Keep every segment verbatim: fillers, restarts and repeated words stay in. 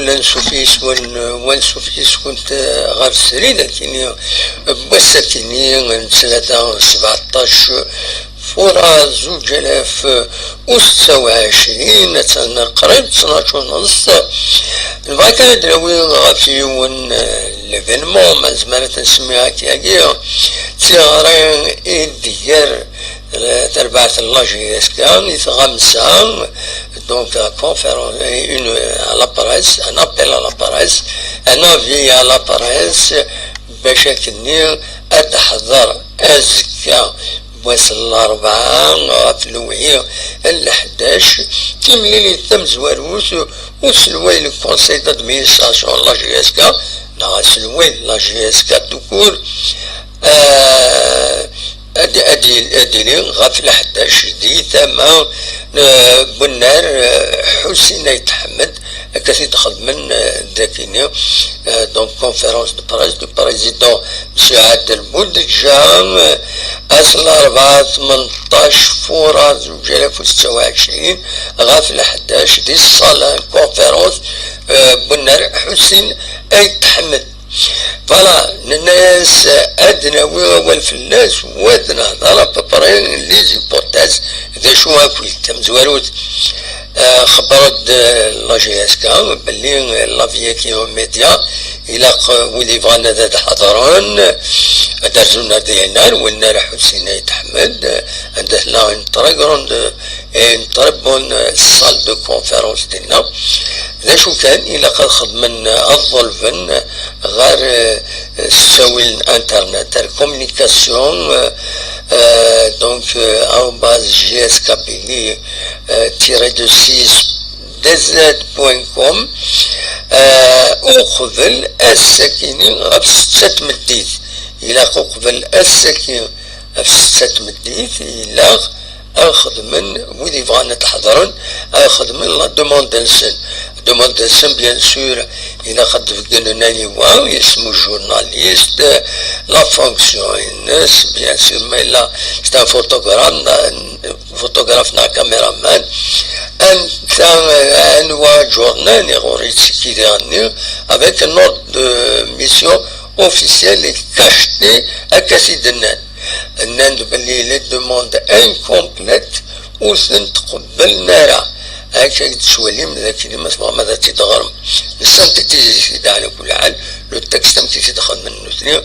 Ansuf yes-wen, wansuf yes-went ɣer srid akini n wass akini n ttlata sebɛeṭṭac fuṛar zuǧ alaf u setta u ɛecrin, attan qrib ttnac u nneṣ. Nebɣa kan ad d-nawi ɣef yiwen, eh, l'événement, ma nezmer ad t-nsemmi akkagi, d tiɣri i d-ger, eh, tarbaɛt n la J S K i tɣamsa, donc la conférence, une, à la presse, un appel à la presse, un avis à la presse, bac akkenni ad teḥḍer azekka wass n larebɛa ɣef lewhi n leḥdac, timlilit tamezwarut uselway n conseil d'administration n la J S K, neɣ aselway n la J S K tout court, eh, ad, ad, ad yili ɣef leḥdac di tama n, eh, Bunnar, eh, Ḥusin Ayt Ḥmed, akka t-id-xedmen, eh, dakini, eh, donc conférence de presse du président Monsieur Adel Boudja, eh, ass n larebɛa tmenṭac fuṛar zuǧ alaf u setta u ɛecrin, ɣef leḥdac di ṣṣala n conférence, eh, Bunnar Ḥusin Ayt Ḥmed. Voilà, nenna-yas ad nawi awal fell-as, u ad nehder à peu près les hypothèses, d acu akk-it tamezwarut. Eh, xebber-d, eh, la J S K belli, eh, l'avis-agi média, ilaq, eh, wid yebɣan ad, ad ḥeḍren, ad rzun ar dinar, wennar Ḥusin Ayt Ḥmed, eh, anda tella une très grande, eh, une très bonne, eh, salle de conférence dinna. D acu kan, ilaq ad xedmen, eh, ad ḍelben, eh, ɣer, eh, s ttawil n internet, ar communication, eh, eh, donc, eh, arobase J S K P V, eh, tiret deux six D Z point com, eh, uqbel ass-akini ɣef setta tmeddit. Ilaq uqbel ass-agi ɣef setta tmeddit, ilaq ad xedmen wid yebɣan ad ḥeḍren, ad xedmen la demande-nsen. Demande-nsen, bien sûr, ilaq ad d-beggnen aniwa, isem n journaliste, la fonction-ines, bien sûr, ma yella c'est un photographe, photographe neɣ caméraman, anta, anwa journal iɣur yettiki diɣenni, avec un ordre de mission officiel et cacheté, akka s i d-nnan. Nnan-d belli les demandes incomplètes ur tent-qebblen ara. Akka i d-tettwalim, d akken ma tebɣam ad tt-id-teɣrem. Nessintetizi-t-id ɛla kulli ḥal, le texte amek i t-id-xedmen nutni,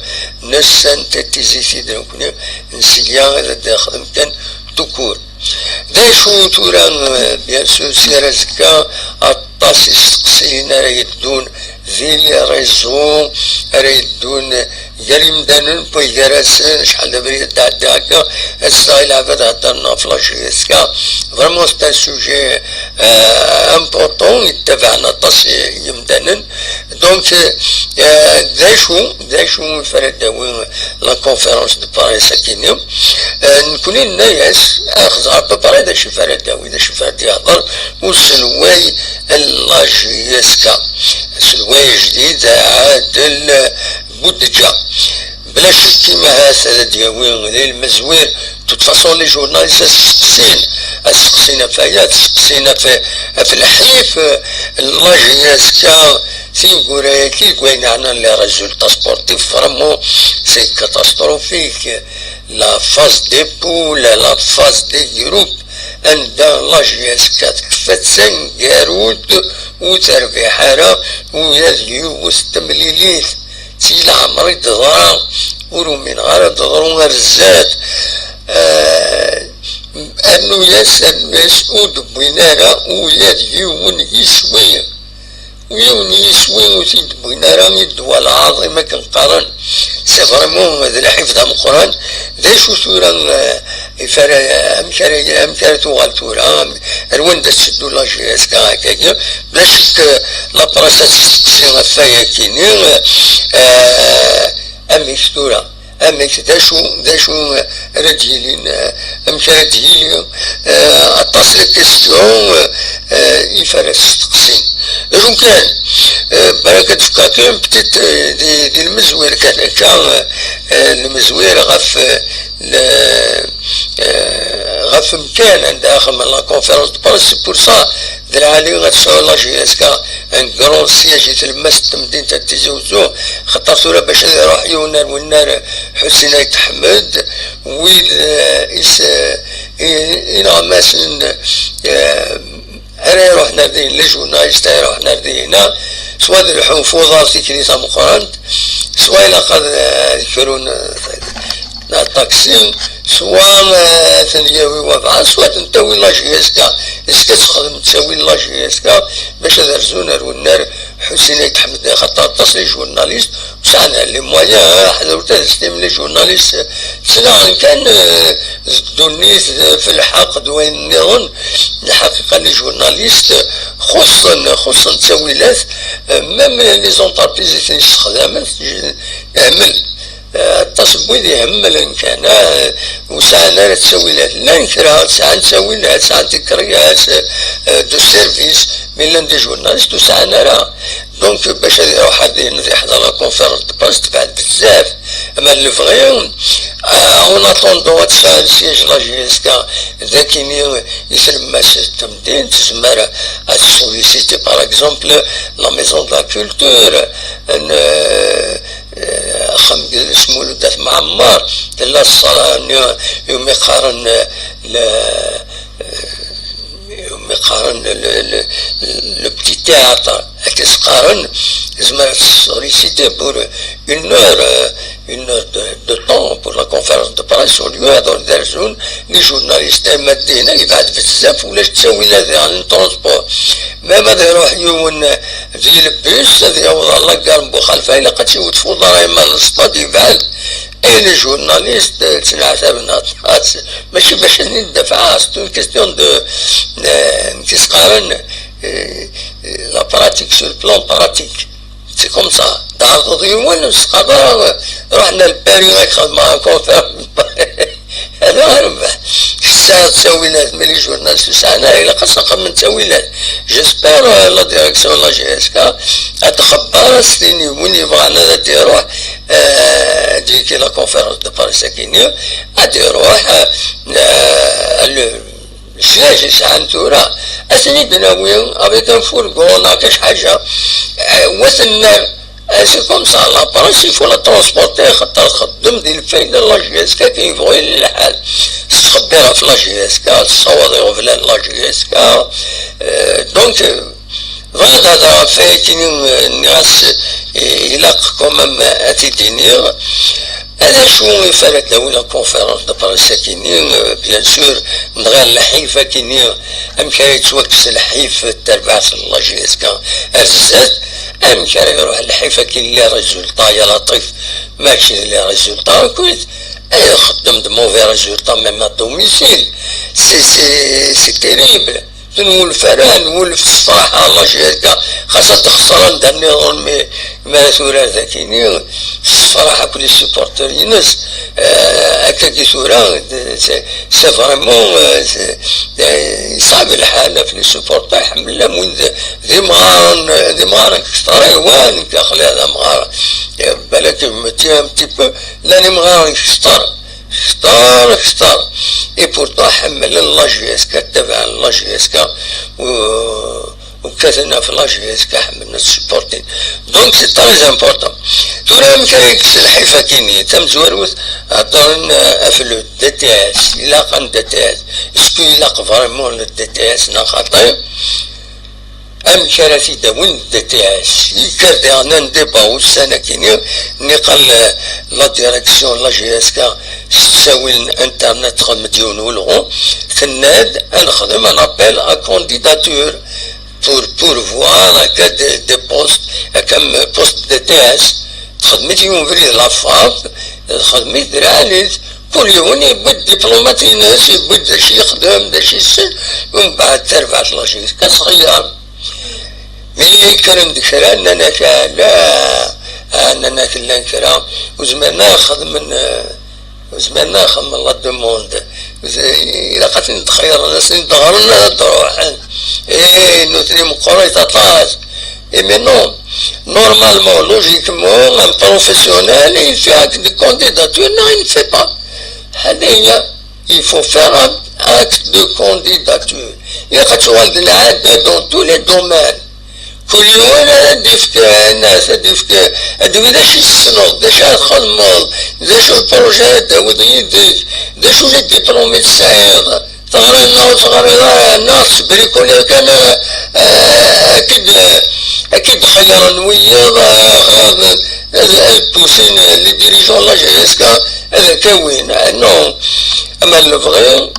nessintetizi-t-id nekni, nsegya ad d-nexdem kan tout court. D acu tura, eh, bien sûr, si ar azekka aṭas isteqsiyen ara yeddun di les réseaux, ara yeddun gar yimdanen, wway gar-asen, acḥal d abrid ad d-ɛeddi akka, ad sdaɣ i lɛebad heddren ɣef la J S K. Vraiment, c'est un sujet, euh, important, yettabaɛen aṭas i yimdanen. Donc, euh, d acu, d acu i ara d-tawi la conférence de presse akini? Euh, nekni nenna-yas, axẓer à peu près d acu i ara d-tawi, d acu i ara d-yehder uselway n la J S K. Aselway ajdid, Adel Boudja. Bla ccek, imahat ad d-yawi di lmezwir. De toute façon, les journalistes ad steqsin, ad steqsin ɣef waya, ad steqsin ɣef, ɣef lḥif, eh, n la J S K, tineggura-agi, deg wayen yeɛnan les résultats sportifs, vraiment, c'est catastrophique. La phase des poules, la phase des groupes, anda la J S K tekfa d taneggarut, ur terbiḥ ara ula d yiwet n temlilit. Si leɛmer i d-teḍra, ur umineɣ ara d-teḍru ar zdat. Eh, rnu-yas, rnu-yas, ur d-wwin ara ula d yiwen yiswi. U yiwen yiswi ur t-id-wwin ara i ddwa lɛaḍima akken qqaren. C'est vraiment d lḥif d ameqqran. D acu tura, eh, ifara, amek ara, amek ara tuɣal tura, am-, ar wanda tetteddu la J S K akkagi? Bla ccek, eh, la presse ad testeqsi ɣef wayakini, eh, amek tura? Amek, d acu, d acu ara d-yilin, eh, amek ara d-yili, eh, aṭas de questions, eh, eh, i ara testeqsin. D acu kan, eh, baraka d-fkeɣ kan petite, eh, di, di lmezwir kan akka, eh, lmezwir ɣef, eh, le, eh, ɣef umkan anda xedmen la conférence de presse, c'est pour ça, d lɛali ad tesɛu la J S K, un grand siège i tlemmast n temdint n Tizi Uzzu, xaṭer tura bac ad iruḥ yiwen ar winna ar Ḥusin Ayt Ḥmed, wid, eh, is, eh, i-, ineɣmasen, eh, ara iruḥen ar dihin, les journalistes ara iruḥen ar dihin, swa ad lḥun f uḍar tikli tameqqrant, swa ilaq ad, eh, ad krun, eh, neɣ ṭaksi, swa, eh, ad ten-yawi wabɛaḍ, swa ad ten-tawi la J S K, est-ce que ad texdem ttawil la J S K bac ad rzun ar wennar Ḥusin Ayt Ḥmed, xaṭer aṭas les journalistes ur sɛan les moyens, eh, ḥdawet ad stim les journalistes, ttnaɣen kan, eh, d ddunit, eh, f lḥeqq d wayen nniḍen, lḥaqiqa les journalistes, eh, xuṣṣen, xuṣṣen ttawilat, eh, même les entreprises i ten-yessexdamen, eh, mel. Eh, aṭas n wid ihemmlen kan, eh, ur sɛan ara ttawilat. Llan kra, sɛan ttawilat, sɛan tikriyat, eh, de service, mi llan des journalistes, ur sɛan ara. Donc, bac ad iruḥ ad yen-, ad iḥḍer la conférence de presse, tebɛed bezzaf. Ama lebɣi, eh, en attendant ad tesɛu le siège la J S K, d akini i tlemmast n temdint, tezmer ad solliciter, par exemple, la maison de la culture, n, eh, eh, axxam n Smulud At Mɛemmer, tella ṣṣala-nni iwumi qqaren, eh, le, eh, iwumi qqaren le, le, le, le petit théâtre, akka s-qqaren, tezmer ad tessolliciter pour une heure, eh, une heure de, de temps pour la conférence de presse, au lieu ad ur d-rzun les journalistes, ama ddin-a yebɛed bezzaf, ulac ttawil ad iɣen transport. Même ad iruḥ yiwen di le bus, ad yaweḍ ɣer la gare n Buxalfa, ilaq ad tt-iwet f uḍar, ama n stade yebɛed. Et les journalistes, eh, ttneɛtaben aṭas. Mačči bac ad ten-id-dafɛeɣ, c'est une question de, eh, amek i s-qqaren, eh, eh, la pratique, sur le plan pratique. C'est comme ça. Tɛerḍeḍ yiwen, ur s-qqar ara, ruḥen ar Paris, ad xedmeɣ encore. Hada rrbeḥ. Kečč tesɛiḍ ttawilat, mais les journalistes ur sɛan ara, ilaq ad s-xedmen ttawilat. J'espère, euh, la direction n la J S K ad txebber, ad s-tini win yebɣan ad d-iruḥ, euh, ad d-yekki la conférence de presse akini, ad d-iruḥ, euh, euh, le, le siège i sɛan tura, ad ten-id-nawi avec un fourgon neɣ kac ḥaǧa, euh, wa tenna, Eh, c'est comme ça, la presse, il faut la transporter, xaṭer txeddem di lfayda n la J S K, akken yebɣu yili lḥal. Tettxebbir ɣef la J S K, tessawaḍ iɣeblan n la J S K. Euh, donc, euh, bɣiɣ ad hedreɣ ɣef wayagi-nni, euh, nniɣ-as, euh, ilaq quand même ad t-id-iniɣ. D acu i f ara d-tawi la conférence de presse akini, euh, bien sûr, nɣer lḥif akini, amek ara yettwakkes lḥif n terbaɛt n la J S K ar zdat, amek ara iruḥ lḥif akini, les résultats, ya Laṭif, mačči d les résultats akkit, ay ixeddem de mauvais résultats même à domicile, c'est, c'est, c'est terrible. Tenwulef ara, nwulef s ssefraḥ, la J S K, xas ad d-xeṣren d nniḍen, mi, mi ara turar d akini, s ssefraḥ akk les supporters-ines, euh, akkagi tura, d-, c'est, c'est vraiment, euh, c'est, euh, yeṣɛeb lḥal ɣef les supporters, ḥemmlen am win d, d imɣaren, d imɣaren kter, aywa, nekk aql-i d amɣar, euh, balak, un petit peu, llan imɣaren kter. Kter, kter. Et pourtant, ḥemmlen la J S K, ttabaɛen la J S K, u, u kkaten ɣef la J S K, ḥemmlen ad supportin. Donc, c'est très important. Tura, amek ara yekkes lḥif akini? Tamezwarut, heddren, euh, ɣef le D T S, ilaq un D T S. Est-ce que ilaq vraiment le D T S neɣ xaṭi? Amek ara t-id-awin D T S? Yekker diɣen un débat ussan-akini, niqal, eh, la direction n la J S K s ttawil n internet, texdem-d yiwen ulɣu, tenna-d ad nexdem un appel à candidature pour pourvoir akka des, des postes, akka m-, poste D T S. Texdem-it yiwen ubrid lafat, texdem-it d lɛali-t. Kul yiwen yewwi-d diplôme-ines, yewwi-d d acu yexdem, d acu yessen, umbeɛd tarbaɛt n la J S K ad tɣeyyer. Mi kkren-d kra, nnan-ak ala, ah, nnan-ak llan kra, ur zmiren ara xedmen, eh, ur zmiren ara xedmen la demande. Ilaq ad ten-id-xeyyren, ad sen-id-ɣren, ad d-ruḥen. Eh, nutni meqqrit aṭas. Eh, mais non. Normalement, logiquement, un professionnel, il fait acte de candidature. Non, il ne fait pas. Hadi, il faut faire un acte de candidature. Il faut que tu aies de l'aide dans tous les domaines. Kul yiwen ad d-yefk anas, ad d-yefk, ad d-yefk d acu tessneḍ, d acu ara txedmeḍ, d acu lpṛujet ara d-tawiḍ yid-k, d acu n diplôme i tesɛiḍ, teɣriḍ neɣ ur teɣriḍ ara, neɣ tettbrikuniḍ kan, eh, ad k-id-, ad k-id-xeyyren wiyiḍ, eh, ad, ad pusin les dirigeants n la J S K ad k-awin. Ah, non. Ama lebɣi,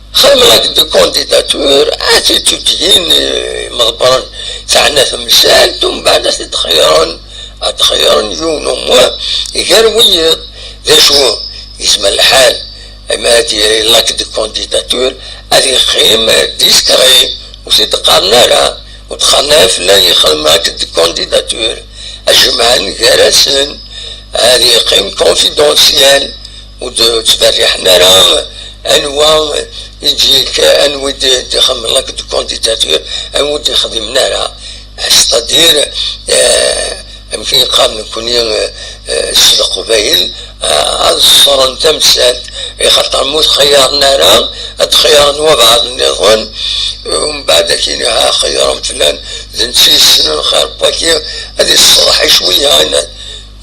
xdem l'acte de candidature, ad t-id-tudyin, eh, imḍebbren teɛna temsalt, umbeɛd ad t-id-xeyyren, ad xeyyren yiwen u muḥ gar wiyiḍ. D acu yezmer lḥal, ma ad yili l'acte de candidature, ad yeqqim discret, ur t-id-qqaren ara, ur d-qqaren ara fell-as yexdem acte de candidature, ad jemɛen gar-asen, ad yeqqim confidentiel, ur d-, ur ttberriḥen ara anwa i d-yekka, anwa i d-, d-ixdem l'acte de candidature, anwa ur d-ixdimen ara. C'est-à-dire, eh, amek i yeqqar nekkni, eh, eh, s Leqbayel, eh, ad ṣṣren tamsalt, ixaṭer ma ur t-xeyyren ara, ad xeyyren wabɛaḍ nniḍen, eh, umbeɛd ad k-yini, ha, xeyyren flan, d netta yessnen xir n waki, ad yesseḍḥi cwiya, ayen-,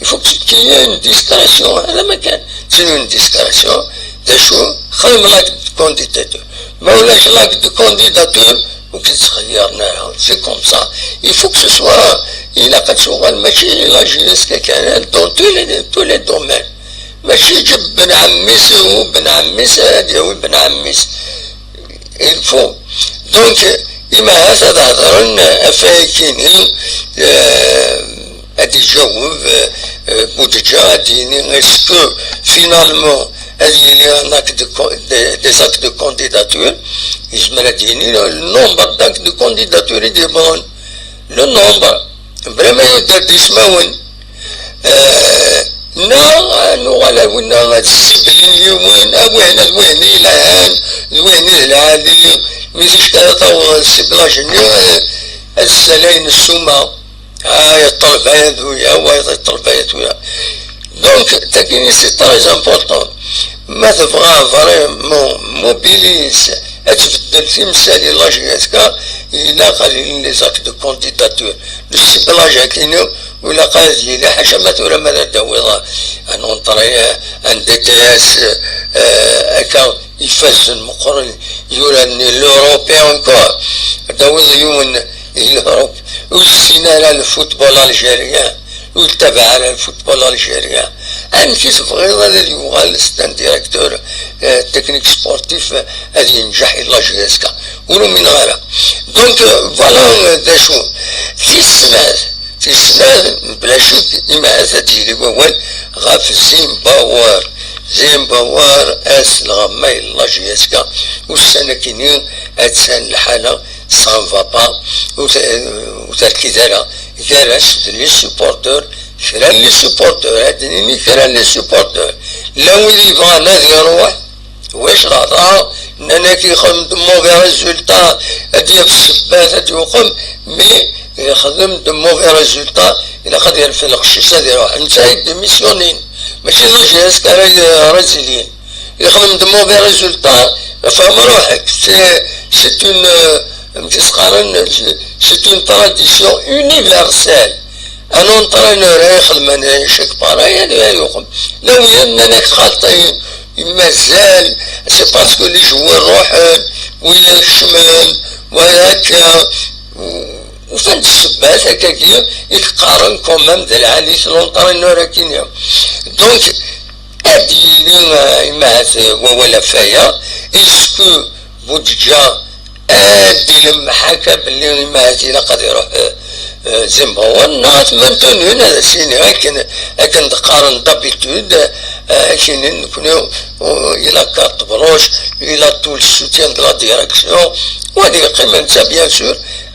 il faut que tu aies une discrétion, alamma kan, tu aies une discrétion, d acu, xdem l'acte de candidature. Ma ulac l'acte de candidature, ur k-id-ttxeyyiren ara. C'est comme ça. Il faut que ce soit, ilaq ad tuɣal mačči la J S K kan, dans tous les, tous les domaines. Mačči ǧib ben ɛemmi-s, u ben ɛemmi-s, ad yawi ben ɛemmi-s. Il faut. Donc, imahat ad hedren ɣef wayagi-nni, eh, ad iǧaweb, eh, eh, Budǧa, ad yini, est-ce que, finalement, ad yili un acte de co-, de, des actes de candidature, yezmer ad yini le nombre d'actes de candidature i d-yewwḍen. Le nombre. Bla ma yudder-d ismawen. Eh, neɣ, eh, nuɣal ar winna ad sseblin yiwen, a wihin, d wihin i yelhan, d wihin i d lɛali, mi ticki ara taweḍ ciblage-nni, eh, ad ssalayen ssuma. Ah, yeṭṭelb aya d wiya, wayeḍ yeṭṭelb aya d wiya. Donc, tagini, c'est très important. Ma tebɣa vraiment mobiliser, ad tbeddel timsal i la J S K, ilaq ad ilin les actes de candidature. Le ciblage akini, ur ilaq ad yili, ḥaca ma tura ma ad d-tawiḍ un entrée, un D T S, eh, akka, ifazen meqqren, yuran l'Européen encore. Ad d-tawiḍ yiwen i l'Europe, ur yessin ara le football algérien, ur yettabaɛ ara le football algérien. Amek i tebɣiḍ ad yuɣal, c'est un directeur, eh, technique sportif, eh, ad yenǧeḥ i la J S K? Ur umineɣ ara. Donc, eh, voilà, eh, d acu. Tis snat, tis snat, mebla ccek, imahat ad d-yili wawal ɣef Zimbabwe. Zimbabwe, ass n lɣemma i la J S K, ussan akini, attan lḥala, ça ne va pas, ur t-, ur terkid ara. Gar-as d les supporteurs, kra n les supporteurs, ad d-nini kra n les supporteurs. Llan wid yebɣan ad iruḥ, wic laḍa, nnan-ak yexdem de mauvais résultats, ad d-yaf ssebbat, ad d-yuqem, mais yexdem de mauvais résultats, ilaq ad yerfed lqecc-is ad iruḥ. Netta i d-démissionnin, mačči d J S K ara y-, ara zilin. Yexdem de mauvais résultats, fhem ruḥek. C'est, c'est une, euh, amek i s-qqaren, c'est une tradition universelle. Un entraîneur ay ixedmen chaque pareil, ad yuqem. Law nnan-ak xaṭi, mazal, c'est parce que les joueurs ruḥen, wid kecmen, wala akka. Ufan-d ssebbat akkagi i k-qqaren quand même d lɛali-t l'entraîneur akini. Donc, ad d-yili, euh, imahat, euh, wawal ɣef waya, est-ce que Budǧa ad d-ilemmeḥ akka belli imahat ilaq ad iruḥ, euh, euh, Zimbabwe, neɣ ad t-maintenun, ad as-yini akken, akken d-qqaren d'habitude, euh, akini nekni, euh, il a carte blanche, il a tout le soutien de la direction, wa ad yeqqim netta, bien sûr,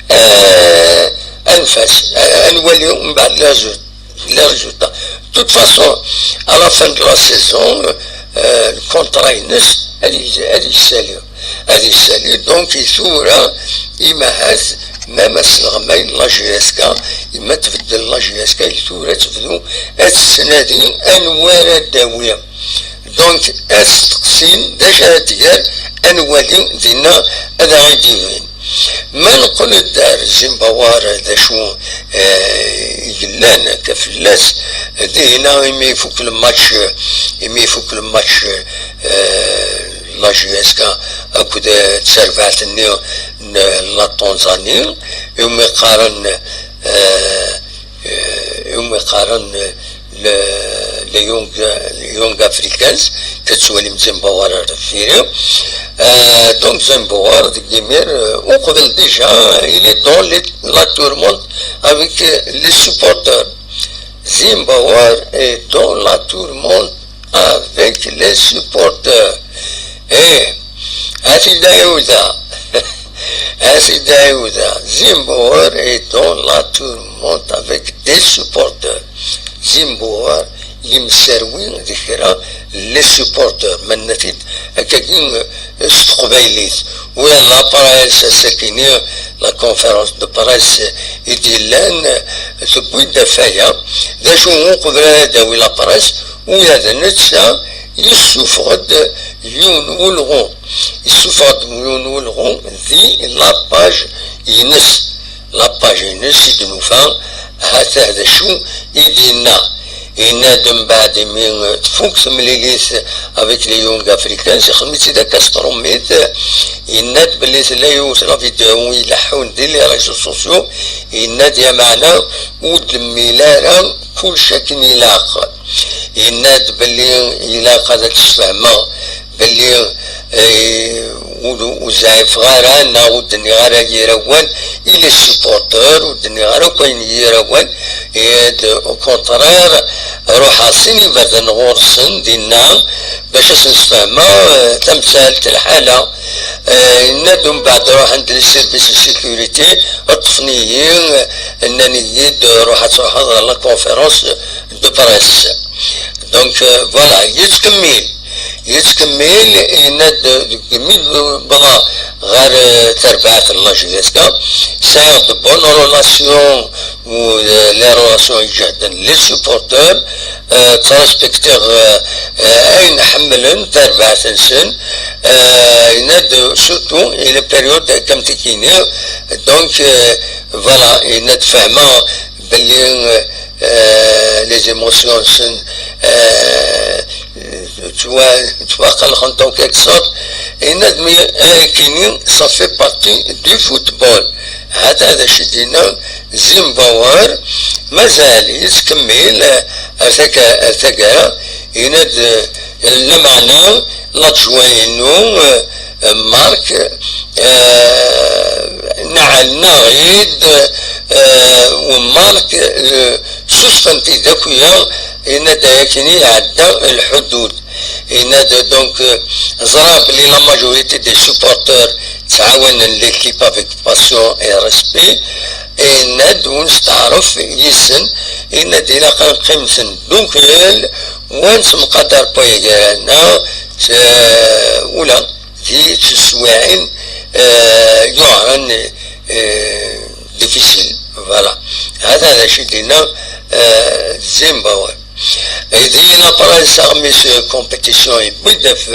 euh, anef-as, euh, ad nwali mbeɛd les résultats. Les résultats. De toute façon, à la fin de la saison, euh, le contrat-ines, ad y-, ad yessali. Ad yessali, donc, i tura, imahat, même ass n lɣemma, la J S K, ma tbeddel la J S K, i tura tebdu ad tettnadi anwa ara d-tawi. Donc, ad steqsin d acu ara tger, ad nwali dinna ad aɣ-d-ibin. Ma neqqel-d ar Zimbabwe, d acu, eh, i yellan akka fell-as, dinna imi ifuk lmatch, imi ifuk lmatch, eh, la J S K akked, eh, terbaɛt-nni n la Tanzanie, umi qqaren, eh, eh, umi qqaren, eh, le, le Young, Young Africans, tettwalim Zimbabwe ar deffir-i. Eh, donc Zimbabwe deg imir, eh, uqbel déjà, il est dans les, la tourmente avec, eh, les supporters. Zimbabwe est dans la tourmente avec les supporters. Eh, a t-id-ɛiwdeɣ. A t-id-ɛiwdeɣ. Zimbabwe est dans la tourmente avec des supporters. Zimbabwe yemserwi d kra les supporters. Ma nenna-t-id akkagi, eh, s teqbaylit. Ula la presse, sakini, la conférence de presse i d-yellan, eh, tewwi-d ɣef waya. D acu uqbel ara d-tawi la presse, ula d netta yessufeɣ-d yiwen n ulɣu, yessufeɣ-d yiwen n ulɣu di la page-ines, la page-ines i d-nufa, ha-t-a d acu i d-yenna. Yenna-d mbeɛd imi tfuk temlilit avec les Young Africans, ixdem-itt-id akka s tṛumit, yenna-d belli tella yiwet la vidéo i ileḥḥun di les réseaux sociaux, yenna-d, ya meɛna, ur d-mmil ara kullec akken ilaq. Yenna-d belli ilaq ad d-sfehmeɣ belli, eh, ur, ur zeɛɛfeɣ ara neɣ ur d-nniɣ ara yir awal i les supporters, ur d-nniɣ ara akk ayen yir awal, eh, au contraire, ruḥeɣ sin iberdan ɣur-sen dinna bac ad sen-sfehmeɣ, eh, tamsalt, lḥala. Eh, yenna-d umbeɛd ruḥen-d les services de sécurité, ṭṭfen-iyi, eh, nnan-iyi-d ruḥ ad truḥeḍ ɣer la conférence de presse. Donc, euh, voilà, yettkemmil, yettkemmil, yenna-d deg imi d-wwḍeɣ ɣer, euh, terbaɛt n la J S K, sɛiɣ de bonnes relations, ou, euh, les relations iǧehden, les supporters, euh, ttrespektiɣ, euh, euh, ayen ḥemmlen, tarbaɛt-nsen, euh, yenna-d surtout i la période kamtikini, donc, euh, voilà, yenna-d fehmeɣ belli, euh, euh, les émotions-nsen, euh, ttwa-, ttwaqelqent en quelque sorte. Yenna-d mi, euh, kini, ça fait partie du football. Hata d acu i d-yenna Zimbabwe, mazal yettkemmil, euh, ar taga-, ar taggara, yenna-d, euh, lameɛna, l'adjoint-inu, euh, Marc, euh, nɛel-, neɣ-id, euh, u Marc, euh, susfent-id akk-ya, yenna-d ayakini iɛedda lḥudud. Yenna-d, donc, euh, ẓra belli la majorité des supporters ttɛawanen l'équipe avec passion et respect. Yenna-d ur nesteɛref yis-sen, yenna-d ilaq ad neqqim s ddukkli, wa nettemqadar waya gar-aneɣ, s-, ula di teswiɛin, eh, yuɛren, eh, difficile. Voilà. Hada d acu i d-yenna, eh, Zimbabwe. Di la presse, aɣmis, eh, compétition yewwi-d ɣef,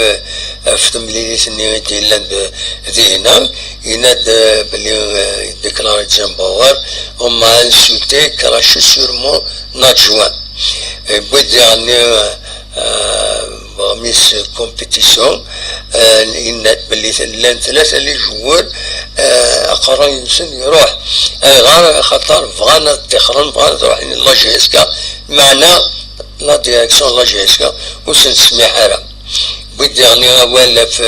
ɣef temlilit-nni i d-yellan d-, dihin-a, yenna-d, eh, belli, eh, déclaré Zimbabwe, on m'a insulté, craché sur mon adjoint. Yewwi-d diɣen, eh, eh, aɣmis compétition, eh, yenna-d belli llan tlata les joueurs, eh, aqerray-nsen iruḥ. Ayɣer? Axaṭer bɣan ad ṭṭixren, bɣan ad ruḥen la J S K, meɛna la direction la J S K ur sen-tesmiḥ ara. Wid diɣen awal ɣef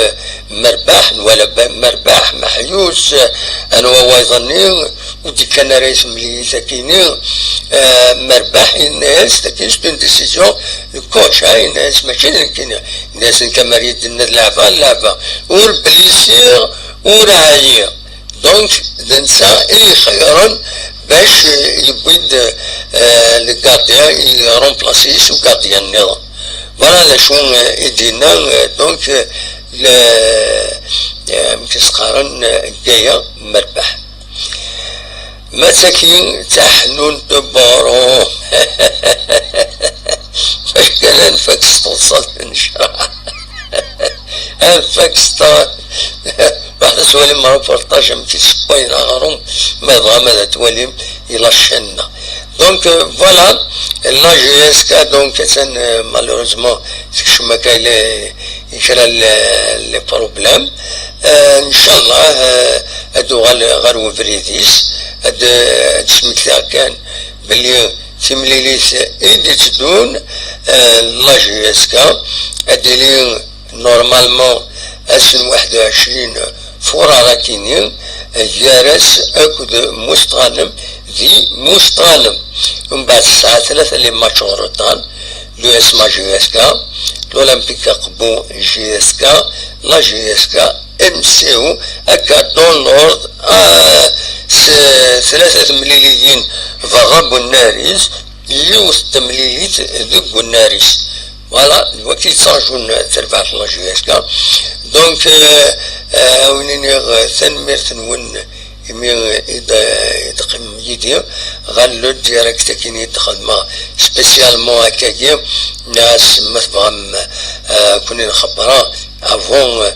Merbaḥ, nwala ba-, Merbaḥ, Meḥyus, anwa wayeḍ-nni, ur d-ikkan ara i temlilit akini, eh, Merbaḥ yenna-yas, tagi c'est une décision, le coach, ah, yenna-yas, mačči d nekkini, yenna-yas, nekk amar i d-tenna d leɛba, d leɛba, ur blisiɣ, ur ɛyiɣ. Donc, d netta i ixeyyren bac, eh, yewwi-d, eh, le gardien, i remplace-it s ugardien nniḍen. Voilà d acu, eh, i d-yenna, eh, donc, eh, le, eh, amek i s-qqaren, eh, Gaya Merbaḥ. Ma d tagi d taḥnunt n Buɛrur. Fac kan ad nfak s teḍsa n nnecraḥ. Ad nfak s ta-, waḥed ad twalim reportage amek i ssewwayen aɣrum, ma dɣa ma ad twalim i la chaîne-nneɣ. Donc, euh, voilà, la J S K, donc, attan, euh, malheureusement, tekcem akka i le-, i kra n le-, les problèmes. Euh, ncallah, euh, ad uɣal ɣer webrid-is, ad, ad smektiɣ kan belli timlilit i d-itteddun, euh, la J S K, ad d-tili normalement ass n waḥed u ɛecrin furar akini, gar-as akked Musṭanem di Musṭanem. Mbeɛd tesɛa tlata les matchs en retard, l'U S M A J S K, l'Olympique Aqbu J S K, la J S K, M C O, akka dans l'ordre, ah, s tlata temliliyin beṛṛa n unnar-is, yiwet temlilit deg unnar-is. Voilà, d wagi yettṛajun tarbaɛt n la J S K. Donc, euh, euh, a wen-iniɣ, euh, tanemmirt-nwen imi i d-, i d-teqqimem yid-i ɣer le direct-agi i d-xedmeɣ spécialement akkagi. Nas ma tebɣam, euh, ad ken-in-xebbreɣ avant, euh,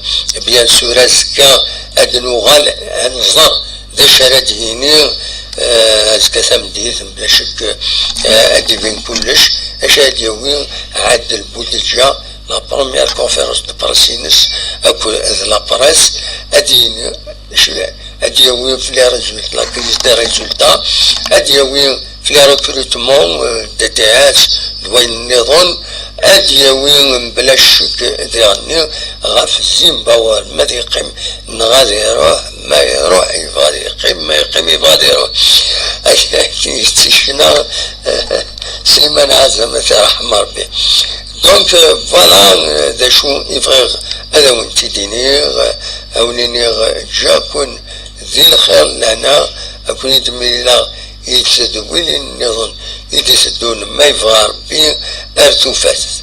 bien sûr, azekka ad nuɣal ad nẓer d acu ara d-yini, eh, azekka tameddit, mebla ccek, eh, ad d-ibin kullec, acu ara d-yawi Ɛadel Boudedja, la première conférence de presse-ines akked la presse, ad d-yini, acu, ad d-yawi f les résultats, la crise des résultats, ad d-yawi f les recrutements, euh, D T H, d wayen nniḍen, ad d-yawi mebla ccek diɣenni ɣef Zimbawer, ma ad yeqqim neɣ ad iruḥ, ma iruḥ yebɣa ad yeqqim, ma yeqqim yebɣa ad iruḥ. Ak-, akken yetticna Sliman Ɛazem, ad t-iṛḥem Ṛebbi. Donc, euh, voilà, euh, d acu i bɣiɣ ad awen-t-id-iniɣ, euh, ad awen-iniɣ, euh, ǧǧiɣ-ken di lxir, lehna, ad ken-id-mlileɣ i tedwilin nniḍen i d-iteddun, ma yebɣa Ṛebbi, ar tufat.